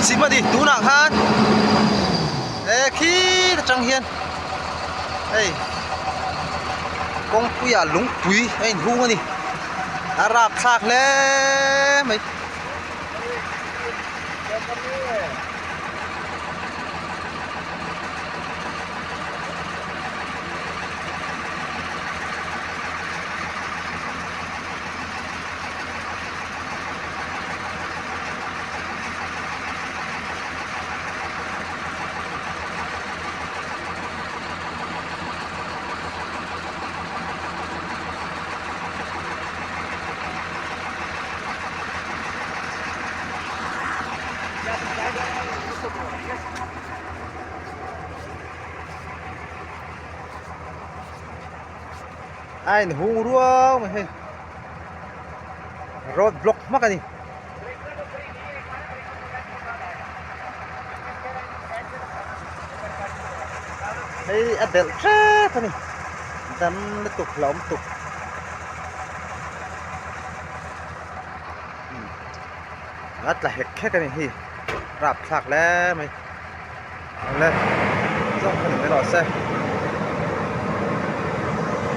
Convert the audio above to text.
chim a ni tunah khan e khi atang hian hei kawngpuiah lungpui a inhung a ni a rapthlak hle mai. A inhung ruau mai hei road block hmak a ni. Hei a belh tep a ni dam lutuk hlauhawm tuk a tla hek hek a ni hei rapthlak hle mai awle zawng kha ni mai rawh se.